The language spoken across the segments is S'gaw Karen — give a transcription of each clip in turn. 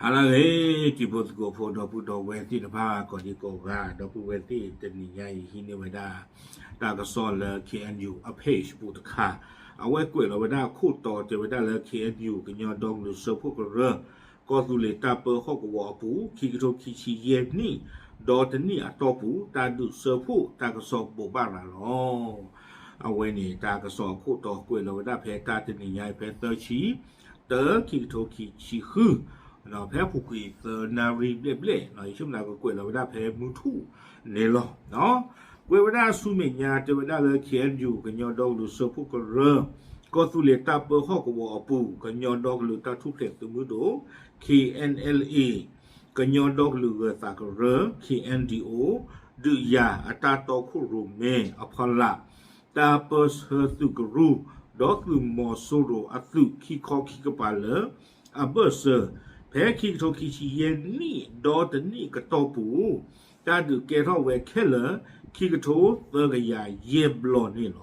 အလၢဂ့ၤ တံၤဖိသကိးဖိ ဒီပုၢ်ဒီဝဲၢ်သ့ၣ်တဖၣ် ကိးဒံကိးဂၤ ဒီပုၢ်ဝဲၢ်သ့ၣ် တနံၤညါအံၤ ဟံးန့ၢ်ဝဲဒၣ် တၢ်ကစီၣ်လၢ K N U အ page ပူၤတခါ, အဝဲကွဲးလီၤဝဲဒၣ်ခိၣ်တီတဲဝဲဒၣ်လၢ K N U ကညီဒီကလုာ်စၢဖှိၣ်ကရၢ ကီၢ်သူလ့ၤတၢ်ပၢဟီၣ်ကဝီၤအပူၤ ခံကထိခံဆံယဲၢ်နံၣ် ဒီတနံၣ်အတီၢ်ပူၤ တၢ်ဒုးစၢဖှိၣ်တၢ်ကစီၣ်ဘိးဘၣ်ရၤလီၤ. အဝဲန့ၣ် တၢ်ကစီၣ်အခိၣ်တီကွဲးလီၤဝဲဒၣ်ဖဲတၢ်တနံၤညါအံၤ ဖဲသၢဆံ တၢ ခံကထိခံဆံဃု ဖဲအပူၤကွံာ်သၢနၣ်ရံၣ်ဘျဲၣ်ဘျဲၣ် ယဆိကမိၣ်ကကွဲးလီၤဝဲဒၣ်ဖဲမုၢ်ထူၣ်န့ၣ်လီၤ. ကွဲးဝဲဒၣ်ဆူမဲာ်ညါတဲဝဲဒၣ်လၢ K N U ကညီဒီကလုာ်စၢဖှိၣ်ကရၢ ကီၢ်သူလ့ၤတၢ်ပၢဟီၣ်ကဝီၤအပူၤ ကညီဒီကလုာ်တၢ်ထူၣ်ဖျဲးသုးမုၢ်ဒိၣ် K N L A ကညီဒီကလုာ်ဂၢၤသးကရၢ K N D O ဒုးယၤအတၢ်တီခိၣ်ရိၣ်မဲအဖီလာ် တၢ်ပၢဆှၢသုးကရူၢ် ဒီးသုးမီၤစိရိၤအသုးခံခီခံကပၤလၢ အဘၢၣ်စၢၤ ဖဲခံကထိခံဆံယဲၢ်နံၣ် ဒီတနံၣ်ကတီၢ်ပူၤ တၢ်ဒုးကဲထီၣ်ဝဲခဲလၢာ် ခံကထိသၢကယၤယဲၢ်ဘျီန့ၣ်လီၤ.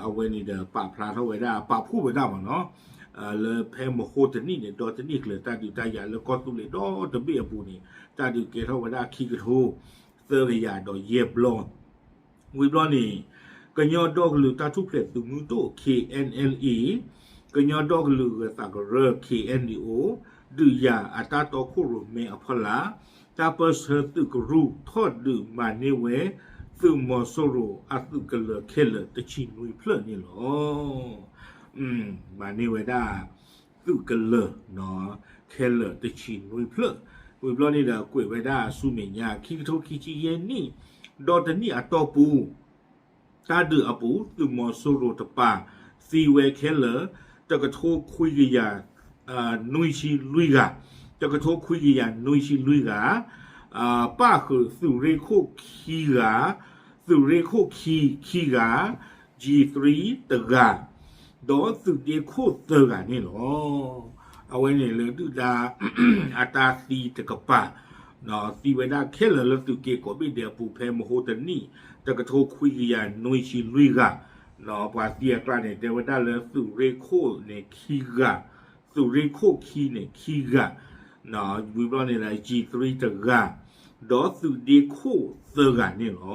အဝဲန့ၣ်ဒီးပာ်ဖျါထီၣ်ဝဲဒၣ် ပာ်ဖှိၣ်ဝဲဒၣ်မ့ၢ်နီၤ လၢဖဲမဟိတနံၣ်န့ၣ် ဒီတနံၣ်ကျၢၤ တၢ်ဒုးတၢ်ယၤလၢကီၢ်သူလ့ၤဒီတဘ့ၣ်အပူၤန့ၣ် တၢ်ဒုးကဲထီၣ်ဝဲဒၣ်ခံကထိ သၢကယၤဒီးယဲၢ်ဘျီ ဝံၤဘျီန့ၣ် ကညီဒီကလုာ်တၢ်ထူၣ်ဖျဲးသုးမုၢ်ဒိၣ် K N L A ကညီဒီကလုာ်ဂၢၤသးကရၢ K N D O ဒုးယၤအတၢ်တီခိၣ်ရိၣ်မဲအဖီလာ် တၢ်ပၢဆှၢသုးကရူၢ်ထီၣ်ဒုးမၤန့ၢ်ဝဲ သုးမီၤစိရိၤအသုးကလၢၤခဲလၢာ်တဆံနွံဖျၢၣ်န့ၣ်လီၤ. မၤန့ၢ်ဝဲဒၣ် သုးကလၢၤ ခဲလၢာ်တဆံနွံဖျၢၣ်, ဝံၤဘျီန့ၣ်ဒီးကွဲးဝဲဒၣ်ဆူမဲာ်ညါ ခံကထိခံဆံယဲၢ်နံၣ် ဒီတနံၣ်အတီၢ်ပူၤ တၢ်ဒုးအပူၤ သုးမီၤစိရိၤတပၤ သံဝဲခဲလၢာ် တကထိခွံကယၤ နွံဆံလွံၢ်ဂၤ, တကထိခွံကယၤနွံဆံလွံၢ်ဂၤ, ပၣ်ဃုာ်သုးရ့ၣ်ခိၣ်ခံဂၤ, သုးရ့ၣ်ခိၣ်ခံခံဂၤ, G three တဂၤ, ဒီးသုးဒ့ခိၣ်သၢဂၤန့ၣ်လီၤ. အဝဲန့ၣ်လၢဒုၣ်ဒါ အတၢ်သံတကပၤ သံဝဲဒၣ်ခဲလၢာ်လၢသုးက့ကိးဘ့ၣ်ဒဲးအပူၤဖဲမဟိတနံၣ် တကထိခွံကယၤနွံဆံလွံၢ်ဂၤ, ပှၤသံအကျါန့ၣ် တဲဝဲဒၣ်လၢသုးရ့ၣ်ခိၣ်န့ၣ်ခံဂၤ, သုးရ့ၣ်ခိၣ်ခံန့ၣ်ခံဂၤ, ဝံၤဘျီန့ၣ်ဒီး G three တဂၤ, ဒီးသုးဒ့ခိၣ်သၢဂၤန့ၣ်လီၤ.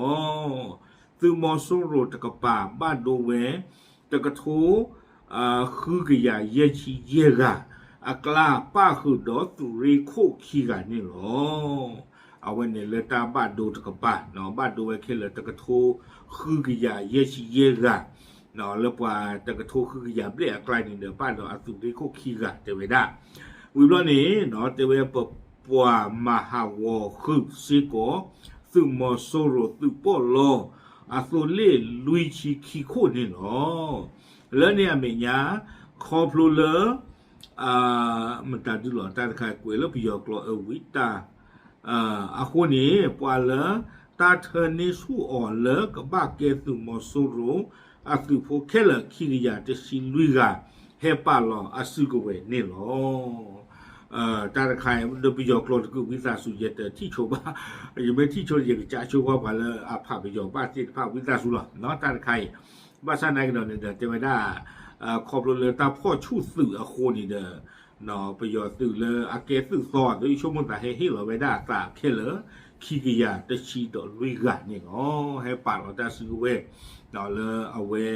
သုးမီၤစိရိၤတကပၤဘၣ်ဒိဝဲ တကထိ ဃုကယၤယဲၢ်ဆံယဲၢ်ဂၤ, အကျါပၣ်ဃုာ်ဒီးသုးရ့ၣ်ခိၣ်ခံဂၤန့ၣ်လီၤ. အဝဲန့ၣ်လၢတၢ်ဘၣ်ဒိတကပၤ, ဘၣ်ဒိဝဲခဲလၢာ်တကထိဃုကယၤယဲၢ်ဆံယဲၢ်ဂၤ, လၢပှၤတကထိဃုကယၤဘျဲၣ်အကျါန့ၣ်ဒီး ပၣ်ဒီးအသုးရ့ၣ်ခိၣ်ခံဂၤတဲဝဲဒၣ်. ဝံၤဘျီန့ၣ် တဲဝဲပပှၤမၤဟးဂီၤဃုာ်စ့ၢ်ကီး သုးမီၤစိရိၤသုးပီၣ်လီ အသိလ့ၣ်လွံၢ်ဆံခံခိၣ်န့ၣ်လီၤ. လၢန့ၣ်အမဲာ်ညါ ခီဖျိလၢ မတၤဒုလီၤ တၢ်တခါကွဲးလၢပယီၤကျိာ်အဝံတၢ် အဃိန့ၣ် ပှၤလၢတၢ်ထၢန့ၢ်ဆူၣ်အီၤလၢကဘၣ်ကဲသုးမီၤစိရိၤ အသုးဖိခဲလၢာ်ခံကယၤတဆံလွံၢ်ဂၤ ဟဲပာ်လီၤအစုကဝဲၤန့ၣ်လီၤ. တၢ်တခါအံၤ ဒီးပယီၤကျိာ်တကုာ်ဝံသးစူၤ ယတထံၣ်ဆိဘၣ်, ယမ့ၢ်ထံၣ်ဆိ ယကစးဆိကွၢ်ပှၤလၢအဖးပယီၤဘၣ်သ့ၣ်တဖၣ်ဝံသးစူၤလီၤ. တၢ်တခါအံၤ ဘၣ်ဆၣ်နာ်က့ဒီးန့ၣ်ဒီး တဲဝဲဒၣ် ခီဖျိလၢတၢ်ဖီၣ်ဆူၣ်သုးအဃိန့ၣ်ဒီး ပယီၤသုးလၢအကဲသုးသီ သုးဆိကမိၣ်သးဟဲဟ့ၣ်လီၤဝဲဒၣ်အသးခဲလၢာ် ခံကယၤတဆံဒီးလွံၢ်ဂၤန့ၣ်လီၤ. ဟဲပာ်လီၤတၢ်စုကဝဲၤ လၢအဝဲ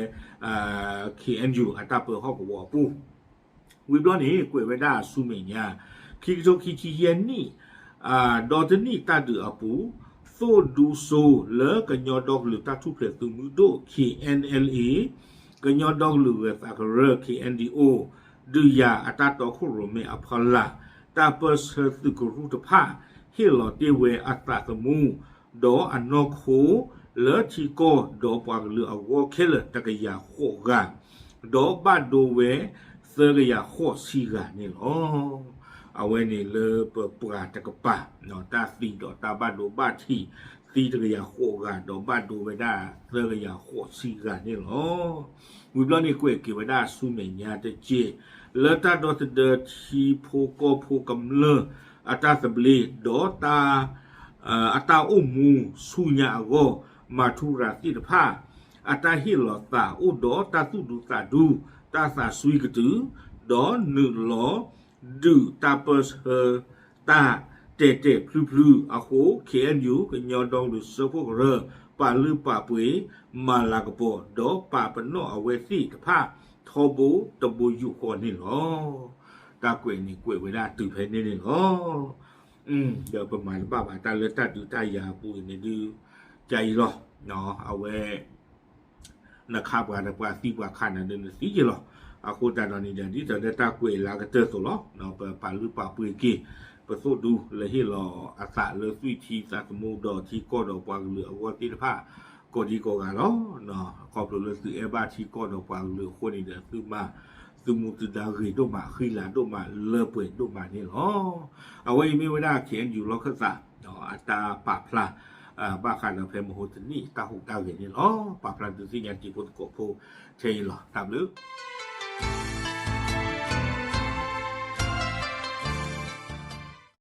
K N U အတၢ်ပၢဟီၣ်ကဝီၤအပူၤ ဝံၤဘျီန့ၣ် ကွဲးဝဲဒၣ်ဆူမဲာ်ညါ ခံကထိခံဆံယဲၢ်နံၣ် ဒီတနံၣ်တၢ်ဒုးအပူၤ သိၣ်ဒူစိလၢကညီဒီကလုာ်တၢ်ထူၣ်ဖျဲးသုးမုၢ်ဒိၣ် K N L A ကညီဒီကလုာ်ဂၢၤသးကရၢ K N D O ဒုးယၤအတၢ်တီခိၣ်ရိၣ်မဲအဖီလာ် တၢ်ပၢဆှၢသုးကရူၢ်တဖၣ် ဟ့ၣ်လီၤတ့ၢ်ဝဲအသးသမူ ဒီးအနီၢ်ခိ လၢထံကီၢ်ဒီးပှၤကလုာ်အဂီၢ်ခဲလၢာ်တကယၤဃိးဂၤ, ဒီးဘၣ်ဒိဝဲသၢကယၤဃိးဆံဂၤန့ၣ်လီၤ. အဝဲန့ၣ်လၢပပှၤတကပၤ တၢ်သံဒီးတၢ်ဘၣ်ဒိဘၣ်ထံး သံတကယၤဃိးဂၤ ဒီးဘၣ်ဒိဝဲဒၣ်သၢကယၤဃိးဆံဂၤန့ၣ်လီၤ. ဝံၤဘျီန့ၣ်ကွဲးက့ၤဝဲဒၣ်ဆူမဲာ်ညါတက့ၢ် လၢတၢ်ဒီသဒၢထံဖိကီၢ်ဖိကမျၢၢ်အတၢ်သဘျ့ ဒီးတၢ် အတၢ်အိၣ်မူဆူညါအဂီၢ် မၤထူရၤသ့ၣ်တဖၣ် အတၢ်ဟ့ၣ်လီၤသးအိၣ်ဒီးတၢ်သူၣ်ဒူသးဒူ တၢ်သးစွံကတုာ် ဒီးနုာ်လီၤ ဒုးတၢ်ပၢၢ်ဆၢ တၢ်တဲာ်တဲာ်ဖျုဖျုအဃိ ခ့ၣ်အဲၣ်ယူၣ် ကညီဒီကလုာ်စၢဖှိၣ်ကရၢ ပာ်လုၢ်ပာ်ပှ့ၤ မၤလၤကပီၤ ဒီးပာ်ပနီၣ်အဝဲသ့ၣ်တဖၣ် ထီဘိတဘိယူၢ်ဃီန့ၣ်လီၤ. တၢ်ကွဲးန့ၣ်ကွဲးဝဲဒၣ်တုၤဖဲန့ၣ်န့ၣ်လီၤ. ဒီးပမၤတဘၣ်ဘၣ်တၢ်လၢတၢ်ဒုးတၢ်ယၤအပူၤအံၤန့ၣ်ဒုး ကအံၤလီၤ. အဝဲ နခးပှၤဒီးပှၤသံပှၤခးနၤဒီးနသံက့ၤလီၤ. အဃိသတးဒီးန့ၣ်ဒီး ဒ်သိးလၢတၢ်ကွဲးလၢအကတၢၢ်အသိးလီၤ. ပပာ်လုၢ်ပာ်ပှ့ၤက့ၤ ပသိၣ်ဒူလၢဟ့ၣ်လီၤအသးလၢသွံၣ်ထံသးသမူဒီးထံကီၢ်ဒီးပှၤကလုာ်အဂီၢ်သ့ၣ်တဖၣ် ကိးဒံကိးဂၤလီၤ. ခီဖျိလၢသုအဲၣ်ဘၣ်ထံကီၢ်ဒီးပှၤကလုာ်အဃိန့ၣ်ဒီး သုမၤသုမူသုဒါဂ့ၤဒိၣ်မး ဃံလၤဒိၣ်မး လၢပှဲၤဒိၣ်မးန့ၣ်လီၤ. အဝဲအံၤမ့ၢ်ဝဲဒၣ် ခ့ၣ်အဲၣ်ယူၣ် လီၢ်ခၢၣ်သး အတၢ်ပာ်ဖျါ ဘၣ်ဃးဒီးဖဲမဟိတနံၣ် တၢ်ဟူးတၢ်ဂဲၤန့ၣ်လီၤ. ပာ်ဖျါဒုးသ့ၣ်ညါတံၤဖိသကိးဖိထဲအံၤလီၤ. တၢ်ဘျုး